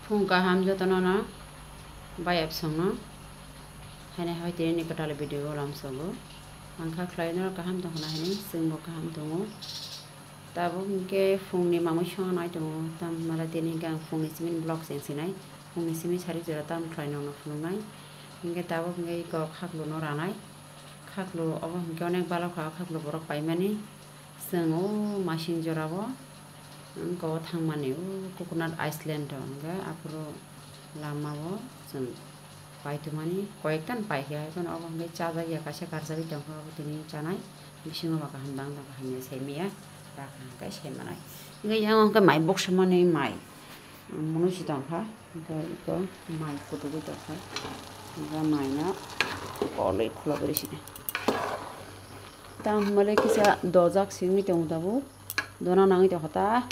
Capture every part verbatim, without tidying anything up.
Phung kaham jotono no bai absong no. Haini hai tini ni kwtal video o lamsogo. Ang kha khlai no kaham tong khna hini, chwng bo kaham tongo. Tabuk hinkhe phungni mamui songna nai tongo, tamni hwnba tini hinkhe ang phungni simi vlog cheng sinai, phungni simi sari jora tam khlai nokno phunuknai. Hinkhe tabuk hinkhe iko khaklu no ranai, khaklu obo hinkhe onek balok kha, khaklu borok paimani. Chwng o masing jora o, wngkha o thangmani o Coconut Island o, hinkhe aphuru lama o chwng paitwmani koyekta no paikha, haiphano obo hwnkhe chajakya kaisa karjagwi tongkha, obo tini chanai bisingo ba kaham dang dang hamya saimaya, bwkha hwnkhe saimanai. Hwnkhe yang hwnkhe mai buksamani mai, mwnwi si tongkha, hwnkhe iko mai kutugwi tongkha, hwnkhe mai no kolwi khulogwi rw sidi. Tamo hwnba le kisa dojak simi tongo tabuk, dona nangwi tongkha ta,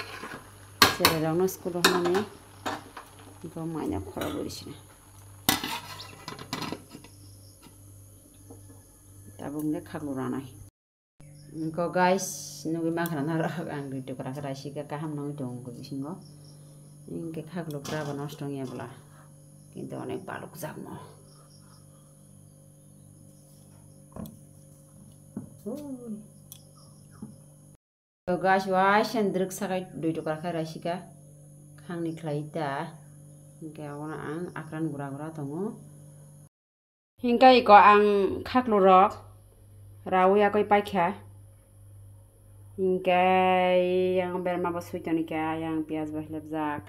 cherai rokno school rok nani, iko mai no khulogwi rw sidi. Tabuk hwnkhe khaklu ranai. Wngkha guys, nugwi mankha na norok, ang dui tukra khe raisika kaham nangwi tongo wngkha bisingo. Hinkhe khaklu pura bo nosto wngya bwla. Kintu onek balukjakmo. Ui. To guys, waisa drwk sakai dui tukra khe raisika khangni khlai ta. Hinkhe abono ang akran gura gura tongo. Hinkhe iko ang khaklu rok rawi yakoi paikha. Hinkhe yang berma bo sui tonikha, yang piyaj bo hilepjak.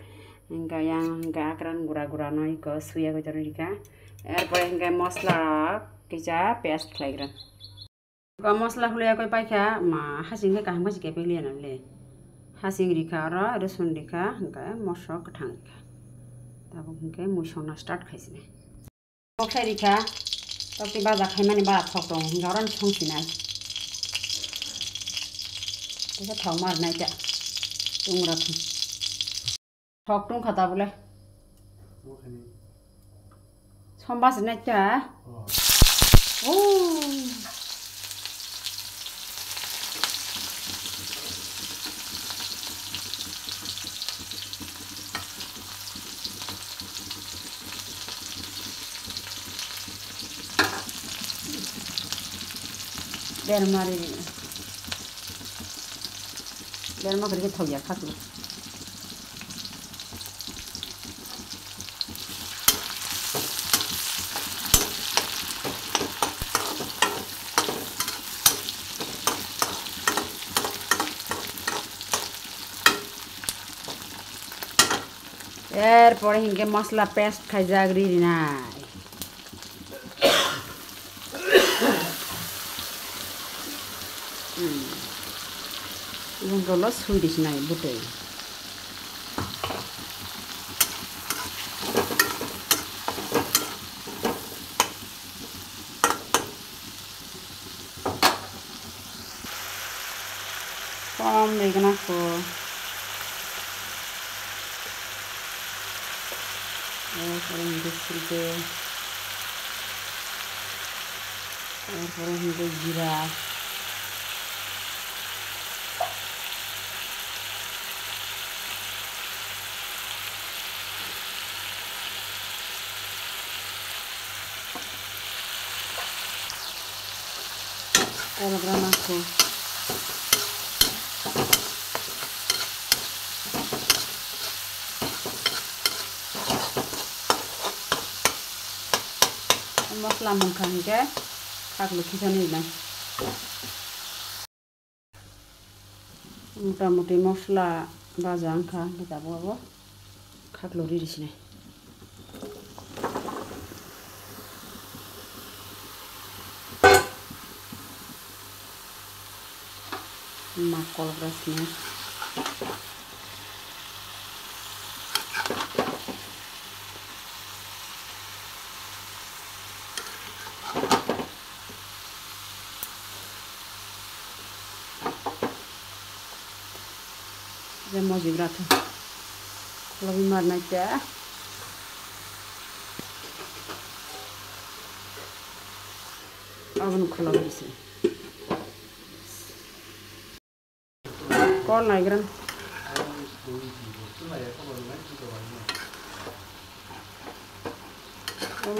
Hinkhe yang hinkhe akran gura gura no iko sui yakoi tonikha. Erpore hinkhe mosla rok kisa paste khlaigra. Iko mosla hului yakoi paikha, ma hasing khe kaham khe se kepek liya na le. Hasing rikha oro, rosun rikha, hinkhe mosok kwthang rikha. Tabuk hinkhe mui songna start khaisini. Mosla rikha, tokti baja khaimani bara thok tongo, hinkhe oro song sinai. Kisa thok mar nai ta, tungra thung. Thok tungkha tabule. Somba se naikha. Oh. Bermari. Berma kiri thok ya khatu. Er pore hinkhe mosla paste khaijak ri rinai. Hmm. Iyan golo sui di sinai butui. Kom degana ko. Erpore hinkhe silke. Erpore hinkhe jira. Kologra mangkuk. Mosla mungkha hinkhe khaklu khisani rinai. Mota moti mosla baja wngkha, hinkhe tabuk abo khaklu riri sinai. Ma kolokra sinai. Je mojibra khe khulogwi marnai ta. Aboni khulogwi se. Kol naigrang.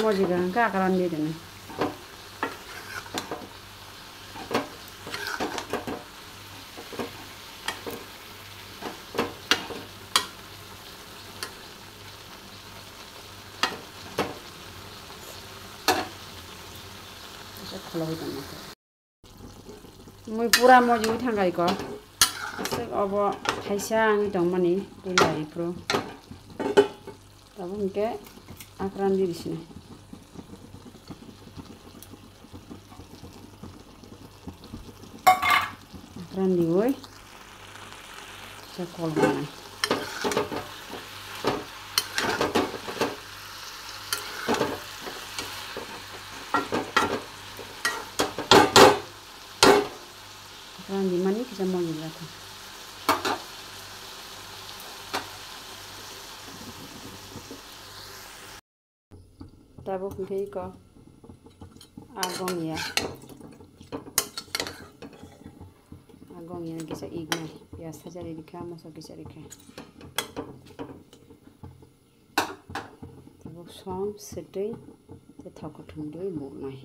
Mojiga hwnkhe akran di rwnai. Mui pura mojiwi thangkha iko. Aswk obo thaisa wngwi tongmani puila iphuru. Tabuk hwnkhe akran di bisinai. Akran diwi. Kisa kol gwnai. Rang di mani kisa mojok ya kha. Tabuk hwnkhe iko agong ya. Agong ya kisa iknai. Piyaj sajari rikha, moso kisa rikha. Tabuk som, swtwi, tei thok kwthwng dwi muknai.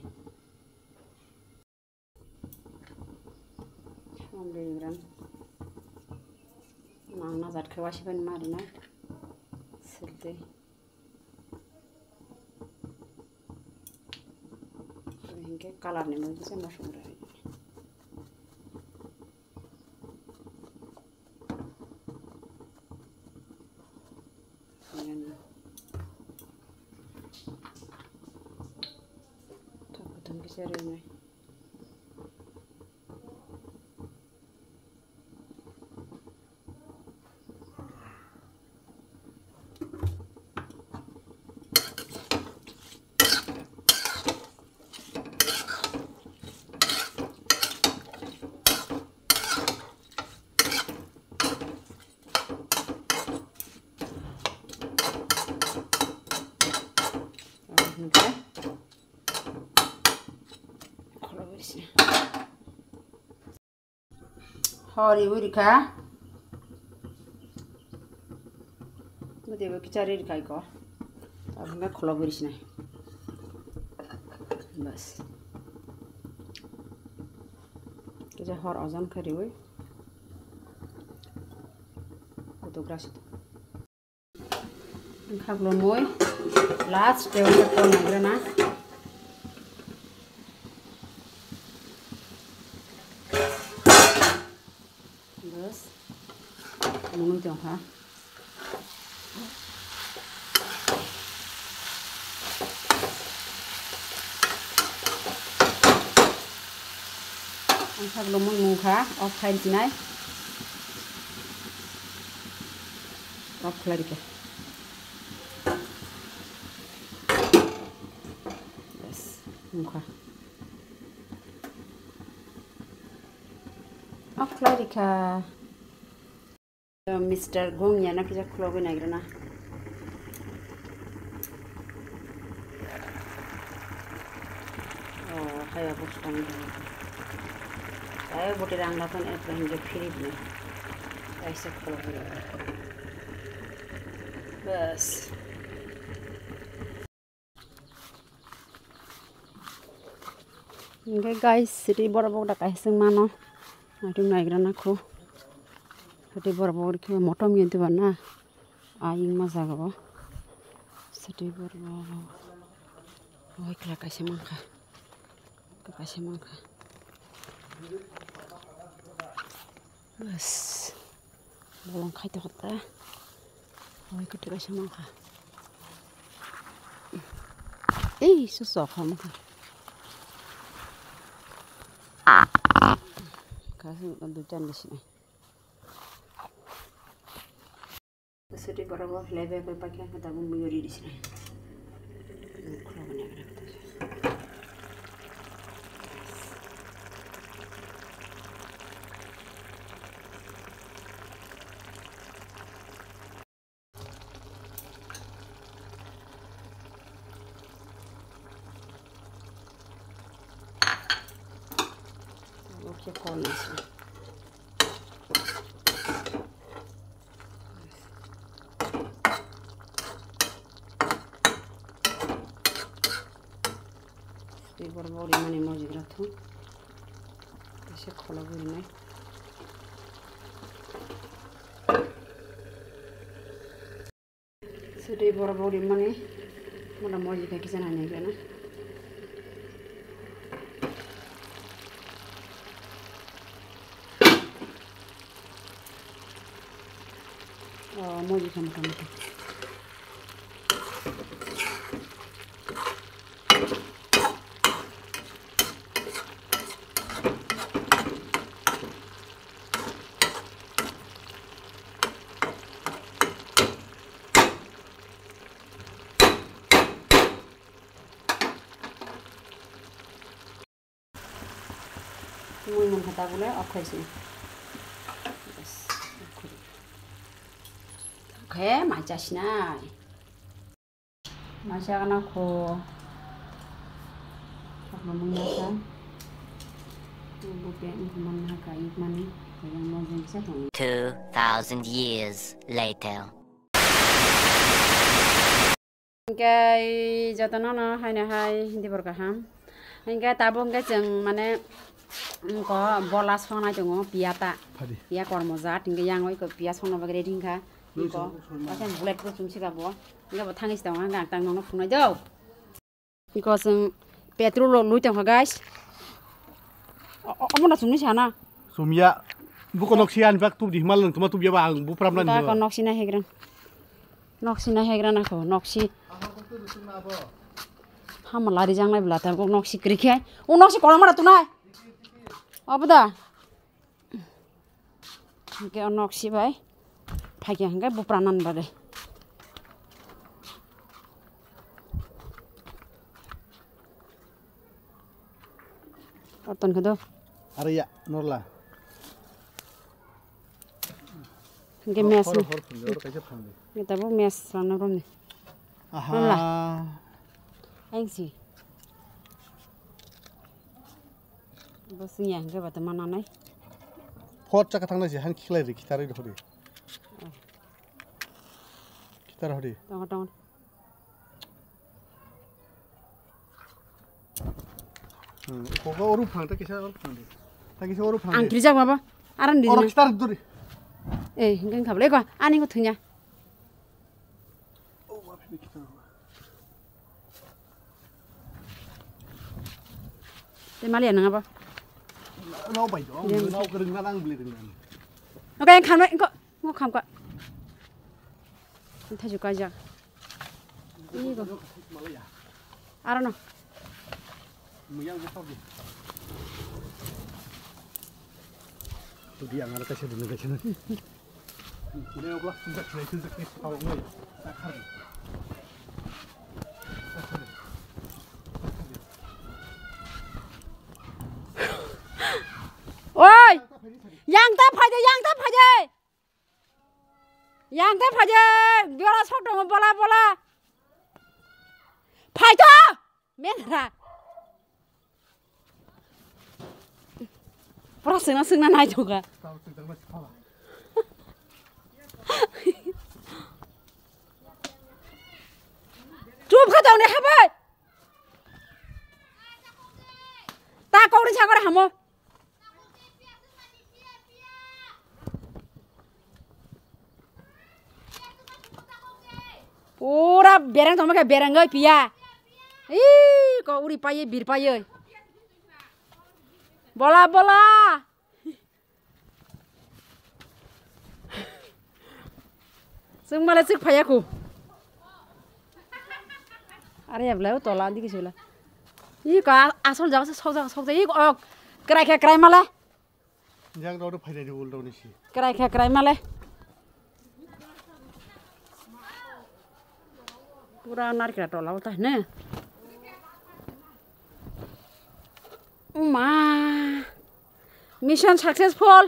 Som dwi gram. Nang na jat khe waisibani ma rwnai. Swtwi. Hinkhe kalar ni mui kisa mosok rwi. Thok kwthwng kisa rwnai. Hor iwi rikha. Bwtwi bo kicha ri rikha iko. Tabukhe khulogwi risinai. Bas. Kisa hor ojon khe riwi. Kutuk rasi. Khaklo mui last teo khe kol naigrana. Bas. Mungwi tongkha. Ang khaklo mui mungkha off khai sinai. Off khlai rikha. Yes, mungkha. Off khlai rikha. Mister Gongya no kisa khulogwi naigrana. Oh, haiya bo swtang tong. Tei bwtwi rang laton epre hingke phirip ni. Kaisa khulogwi naigrana. Bas. Hingke guys, siri borok bok da kaisa mano. Naitong naigrana kho. Siri borok bok rikhe motom yedi ba na. Aying ma jaga bo. Siri borok bok. Oi kla kaisa mankha. Kaisa mankha. Bas. Bolong khai tokha ta. Oi, khe kaisa mankha. Ei, suso kha mankha. Kaisa dui chan bisi nai. Siri borok bo lebe koi pakya khe tabuk mui ri risi nai. Oke, kol nasi. Bori mani mojik ra thung. Kaisa kholo bori nai. Sudai borok rok rimani mona moji bai kisa nai nai gana. Oh, moji kha mota mota. Mui mung kha tabule okhai se. Bas, okhai. Khe mai chasinai. Mai chagana kho. Sakno mui nasa. Bu pe, bu man na ka, ik mani. Yang mo jeng sa thong. Two thousand years later. Hingke jotono no haino hai dibor kaham. Hingke tabuk hingke chwng mane, mm, ko bola songnai tongo, piya ta. Phadi. Piya kormo jat, hingke yang oi ko piya songna bagwi ready hingkha. Nui Hingko, song, song, song. Kaisa bullet proof chum sika bo. Hingke bo thangwi si tongo, hingke ang tang nono phunai do. Hingko chwng petrol lo nui tongkha, guys. O, o, omo na chumni sana. Sumya. Buko nok siya, ani bak tubdi himal nang tuma tubya ba ang bu pram nani Ta ko himal. Nok sina hegrang. Nok sina hegrana kho, nok si. Hama lari jangnai bwla ta, nok si kwrwi khe. O nok si kono mara tunai. Obo da. Hingke o nok si bai. Phaikhe hingke bupra nan bade. Orton khe do. Are ya, norla. Hingke Hor, mes hor, ni. Hor phungo, oro kaisa phang di. Hingke tabuk mes rano romni. Aha. Norla. Aing si. Bo sing ya hingke bata mana nai. Phot chaka thang nai si, han khiklai ri, khitarwi ri hori. Oh. Khitar hori. Tongo, tongo. Hmm, kogo oru phang, ta kisa oru phang di. Ta kisa oru phang Ang di. Kirijak baba, aran di Oro na. Kitar duri. Eh, hingke khablai ko, ani ko thunya. Oh, wa phini kitar. Te mali anang apa? Nau bai do, Yang. Nau kering na nang beli dengan. Oke, yang khamai, ko, ko kham ko. Thaju kajak. Ini ko. Arano. Muyang bukau di. Tudi ang ada kasih dulu kasih nanti. Ini apa? Tunjuk saya tunjuk nih kalau ngai. Sakar. Sakar. Oi! Yang ta phaide, yang ta phaide. Yang ta phaide, biora sok tongo, bola, bola. Phaito! Menra. Pura sengna sengna nai thokha. Chup kha tong de habai. Ta kok ri sagor hamo. Pura bereng tongma khe bereng oi piya. Ih, ko uri paiye bir paiye. Bola, bola. Chwng male chwk phaiya khu. Are ya bwlai o tola digi sibla. Ih ka asol jaga se sok jaga sok jaga ih ok. Krai khe krai male. Jang rok phai dai ul rok ni si. Krai khe krai male. Pura narikra tola o ta ne. Uma. Mission successful.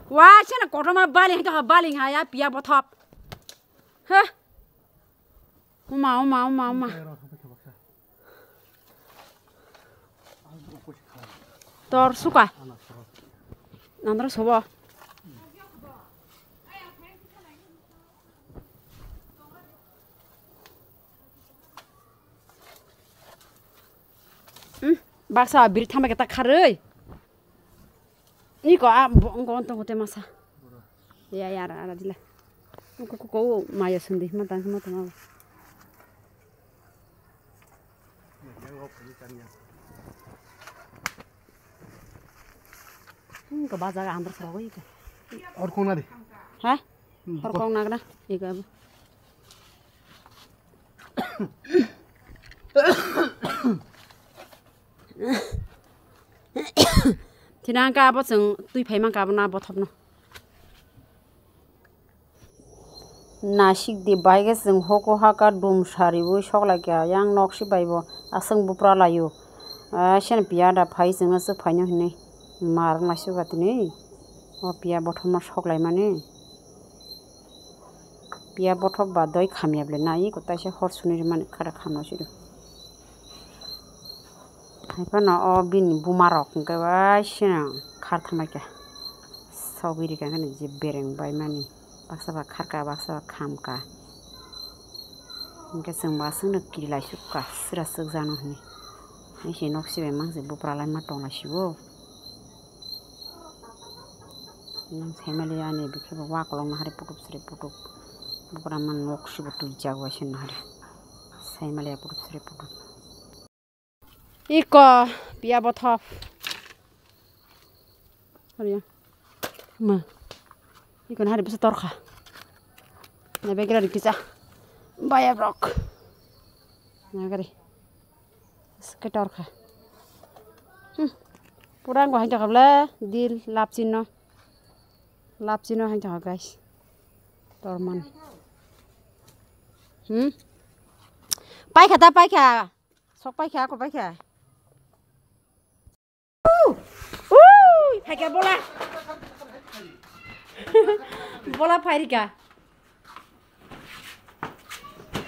Wa, sini kotorma baling hai to, baling hai ya, piya bothop. Heh. Uma, uma, uma, uma. Tor suka. Nandro sobo. Hmm, baksa biri thambai khe ta kharwi. Niko a bo, ngo on tongo te masa. Ya, ya, ara, ara dila. Ko, ko, ko, maya sundi, ma tang, ma tang. Hmm, ko bajaga andar sarago iko. Or kong nadi. Ha? Hmm, or kong nagna, iko abo. Thina hwnkha abo chwng twi phai mankha abo na bothopno. Nasik di bai khe chwng hoko haka dum sariwi sok lai kha yang nok si bai bo aswk bupra lai o. Aseno piya da phai chwngno swk phaino hinwi mar wng lai suka tini. O piya bothopno sok lai mani. Piya bothop ba doi khamya ble nai ko taisa hor suni rimani khara khamno sido. Hai phano o bini buma rok hwnkhe bai sino khar thangbai kha. Sogwi rikha hwnkhe je bereng bai mani baksa ba kharka baksa ba khamka. Hwnkhe chwng bo aswkno kiri lai sukha sira sukjakno hwnwi. Hai se nok sibai mang se bupra lai ma tong lai sibo. Nang saimaliya ani bikhe bo wa kolok nahari putup sri putup. Bukra man nok sibo twijak waisa nahari. Saimaliya putup sri putup. Iko piya bothop. Ariya. Ma. Iko nahari bisa torkha. Na begera dikisa. Baya brok. Na gari. Sketor kha. Hmm. Pura ngo hai jakable dil lapchino. Lapchino hai jakha guys. Torman. Hmm. Paikha ta paikha. Sok paikha ko paikha. Ui, phaikha bola. Bola phairikha.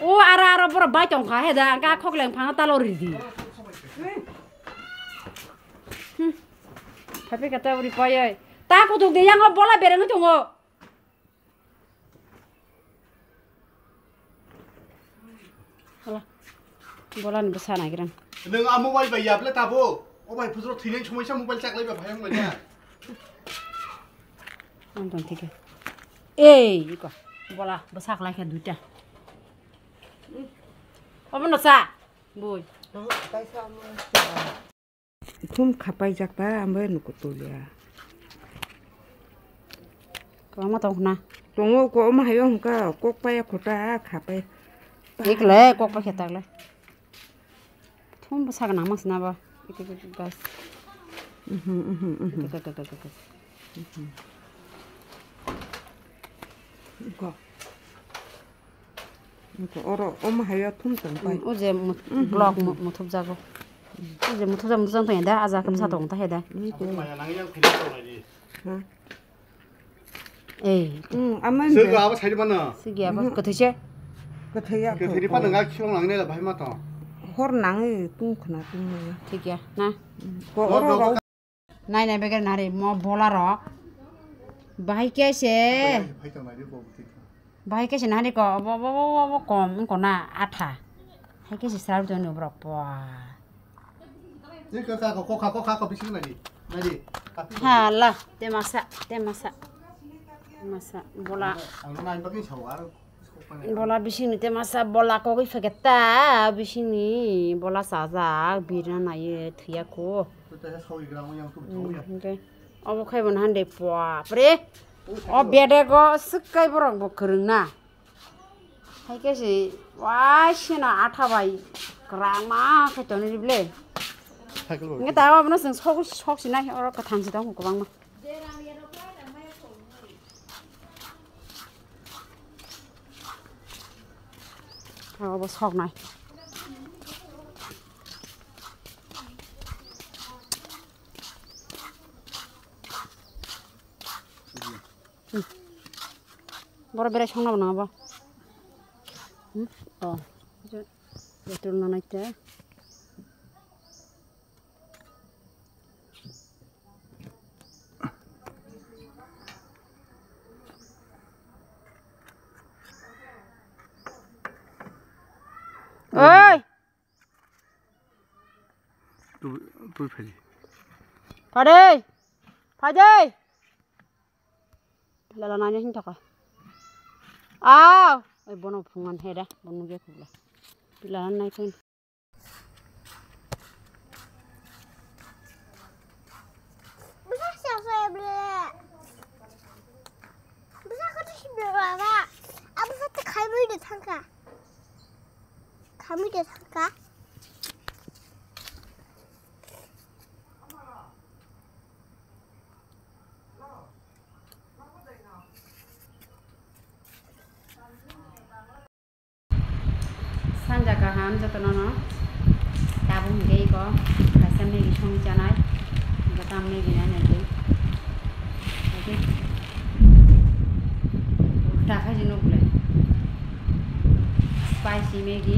O aro aro borok bai tongkha he da, angka khokleng phano talo ridi. Hmm. Phaiphaikha ta uri payai. Ta kutuk de yango bola bereng tongo. Hala. Bola ni bwsa naigrang. Nung a mobile bai yable tabo. O bai phusro thwinai somoi sa mobile chaklai ba phayang bai na. Ang tong thike. Ei, iko. Bola bwsa khlai khe duita. Obo no sa. Bui. Thum khapai jak ta ambai nukutulia. Kwbangma tong khna. Tongo ko omo hayo hwnkha kok paya khuta khapai. Ekle kok pa khe takle. Thum bwsa gwnang mas na ba. Ito ito gas. Mhm mhm mhm. Ito ito ito ito. Ko. Ko oro omo hayo thum tong pai. O je mut-, block mu-, muthupjago. O je muthupjak muthupjak tong da aja kam sa tong ta he da. Ko. Ha? Ei. Hmm, ama Sir, abo side mana? Sigi abo kathai se. Kathai ya. Kathai pa nang khibang lang ne la bahai ma to. Hor nang tung khna tung maya. Thik ya, na. Ko oro rok. Nai nai beger nari mo bola rok. Bahai ke se. Bahai ke se nari ko bo bo bo bo bo kom ko na atha. Hai ke se sar do no brok po. Hala, te masa, te masa. Masa, bola. Bola bisingni te masa, bola kogwi pheketa, bisingni bola sajak, birna nayo, thwiya kho. Hmm, hwnkhe obo khai bo nahan de, bapre. O bedego swkkai borok bo kwrwngna. Hai khe se, waiseno atha bai kwrwngma khe tonwi rw le. Hwnkhe tabuk abono chwng sok, sok sinai, oro kwthang se tongo kwbangma. Abo soknai. Hmm. Boro berai songna bo nang bo. Hmm? Oh. Petrol nanai te. Oi! Twi, twi phai di. Phai de! Phai de! Lala nai nai hwn thaka. Aw! Oi bono phungan he da, bono ge khula. Lala nai phai. Bwsa kotor si bwsa ba. Abo sa ta khaimui de thangka. Khaimui de thangka. Sanja kaham jotono no. Tabuk hwnkhe iko kaisa Maggi songwi chanai. Iko tamo Maggi nai naidi. Naidi. Ulta khai se nukle. Spicy Maggi.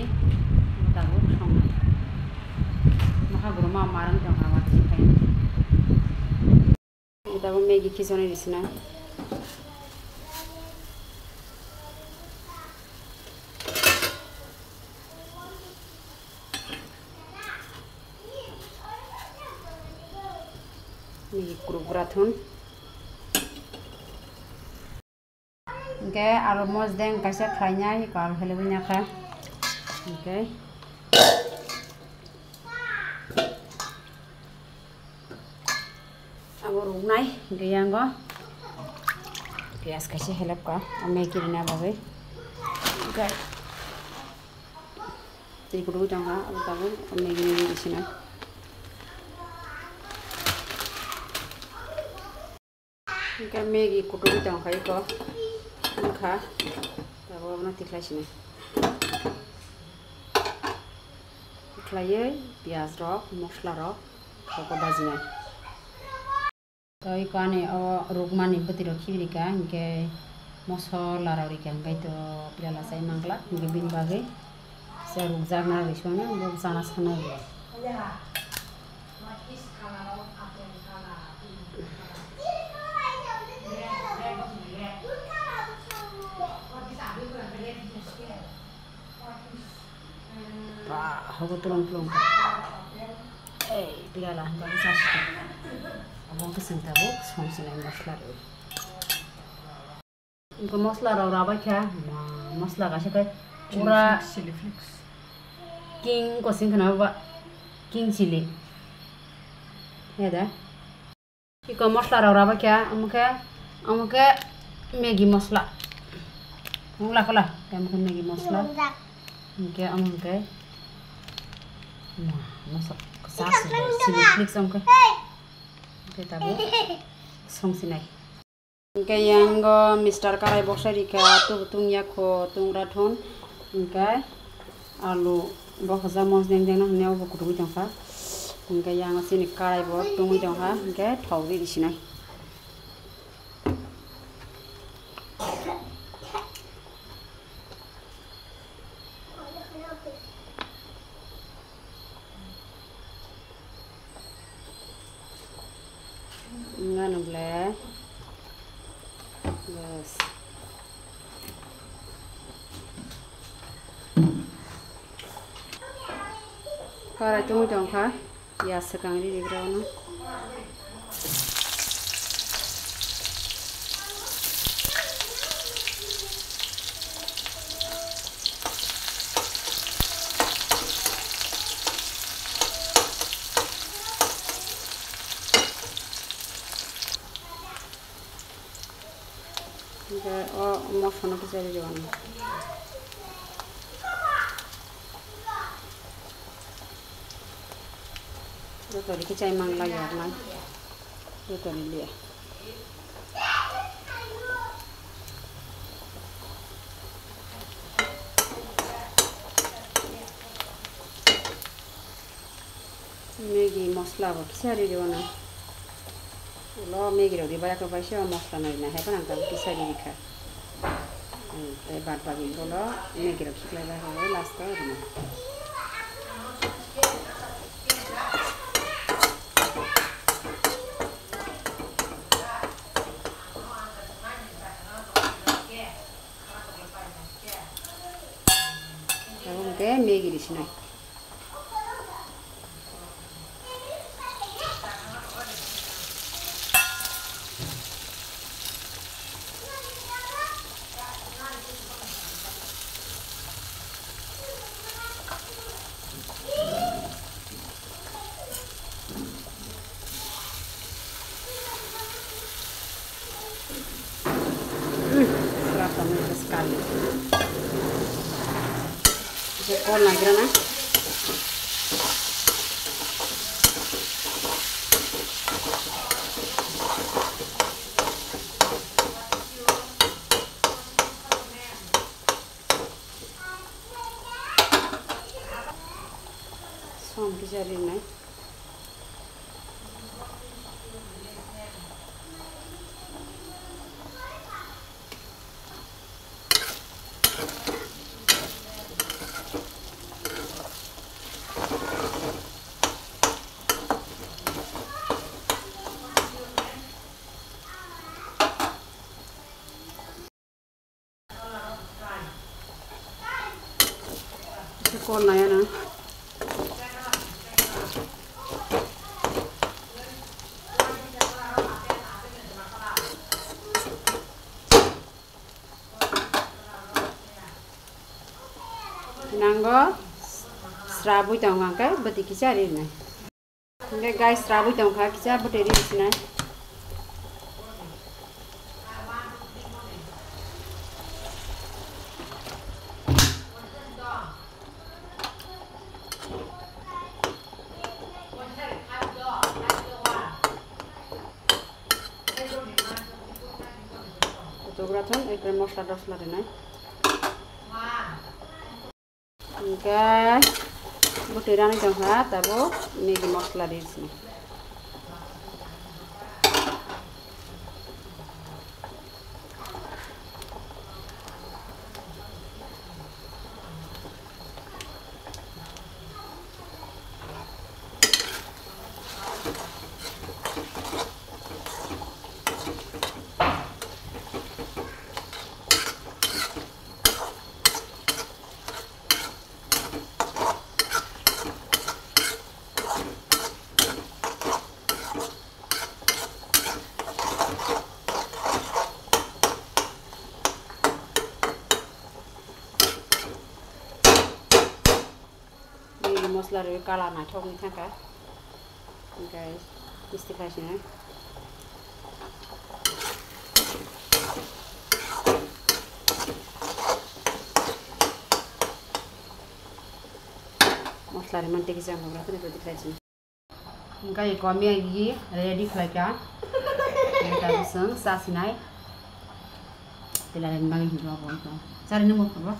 Iko tabuk songnai. Nokha guru ma marang tongkha watwi khai. Tabuk Maggi khichonwi risinai. Maggi kuruk bwra thun. Hingke aro mosdeng kaisa khlainai, iko aro helebwi nakha. Hingke abo ruknai, hingke yango piyaj kaisa helebkha, o Maggi rina bagwi. Hingke twi kutung tongkha, abo tabuk Maggi nini bisingo. Hingke Maggi kutung tongkha iko. Wngkha. Tabuk abono tikhlai sinai. Tikhlaiwi piyaj rok, mosla rok, koko bajinai. Tei iko ani o rukmani bwtwi rok khibi rikha, hingke mosola rok rikha, hingke to pilala chai mangla, hingke bini bagwi. Kisa rukjak na rwi songno, bo bwchana sana rwi. Ba, hobo tulung tulung. Ei, pilala hwnba bwsa sidi. Abo wngkhe chwng tabuk songchinai mosla rwi. Wngkha mosla rok rabai kha, ma, mosla kaisa khe pura chili flakes. King koching khna ba, king chili. Ya da. Iko mosla rok rabai kha, omo khe, omo khe Maggi mosla. Mungla kola, omo khe Maggi mosla. Hingke omo hingke, ma, mosok kwchak chili flakes omo khe. Hingke tabuk songsinai. Hingke yango mister karai boksa rikha, tubu tungya kho, tungra thun. Hingke alu bokhajak mosdeng deng no hwnwi abo bo kutukgwi tongkha. Hingke yango chini karai bo tungwi tongkha, hingke thok ri sinai. Wngano ble. Bas. Karai tongwi tongkha. Piyaj swkang ri ri gra no. Hingke o mosla no kisa ri rw ano. Joto ri khe chai mang lai ya nang. Joto ri liya. Maggi mosla bo kisa ri rw ano. Ulo Maggi rok ri bai khe bai se o mosla no rina hai phano ang tabuk kisa ri rikha. Tei bad bagi ulo Maggi rok khiklai bai khe last o rina. Abo hwnkhe Maggi ri sinai. Kol naigrana. Som kisa rinai. Kol nai ano. Nango srabwi tongo hwnkhe bwtwi kisa rinai. Hingke guys, rabwi tongkha, kisa bwtwi ri sinai. Kutugra thon, ekre mosla tosla rinai. Hingke bwtwi rani tongkha, tabuk Maggi mosla ri sini. Maggi mosla rwi kala naithok wngwi thangkha. Hingke misti khlai sini. Mosla rimani tei kisa ang bogra tini ready khlai sini. Hingke eko Maggi ready khlaikha. Hingke tabuk chwng chasinai. Tela ren bagwi hingke obo wngkha. Chari nungmo khorbo.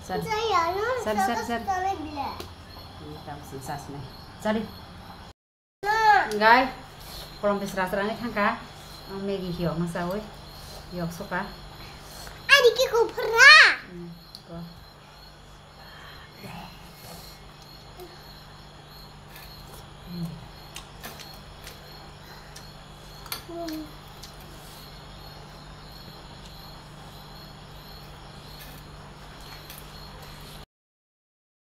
Chari. Chari, chari, chari. Hingke tabuk chwng chasinai. Chari. Gai, kolom bai sra sra wngwi thangkha. Ang Maggi hiyok no chawi, hiyok soka. Ani ki kuphra. Hmm, ko.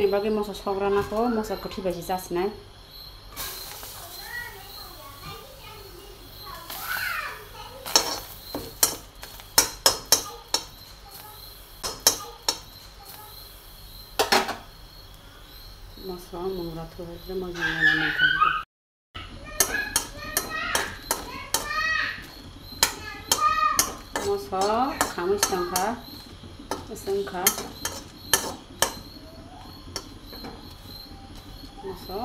Ni bagwi moso sograna kho, moso kwthwi bai se chasinai. Moso mungra thwbai khe moso mungra nangkha. Moso khamwi se tongkha, se wngkha. Moso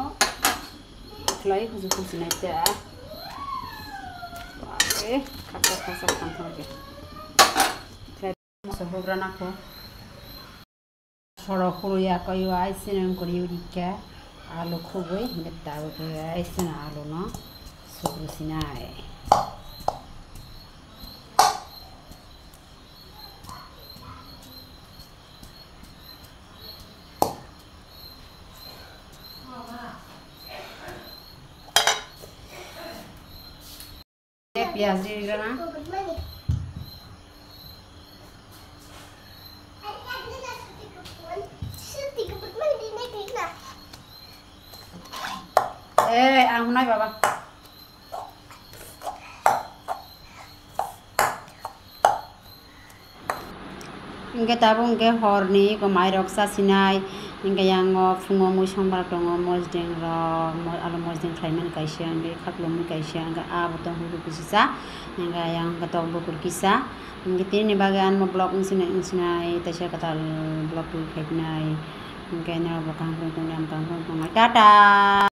khlai huju huju nai ta. Bapre, khaksa khaksa khamthang khe. Moso hugra nakho. Soro khurui akoyo aiseno wngkori urikha alu khugui, hingke tabuk khe aiseno alu no sugru sinai. Piyaj ri rana. Eh, ang hunai baba. Hingke tabuk hingke horni eko mairok chasinai, hingke yang o phungo mui sombar tongo, mosdeng rok, mo-, alo mosdeng khlaimani kaisa, hingke khaklumui kaisa, hingke abo tong hurui kisa, hingke yang hingke tok bukur kisa, hingke tini bagwi anmo vlog wngsinai, wngsinai, teisa kwtal vlog twi khaipinai. Hwnkhe norok bo kaham khe tongdi, ang kaham khe tongna. Tata.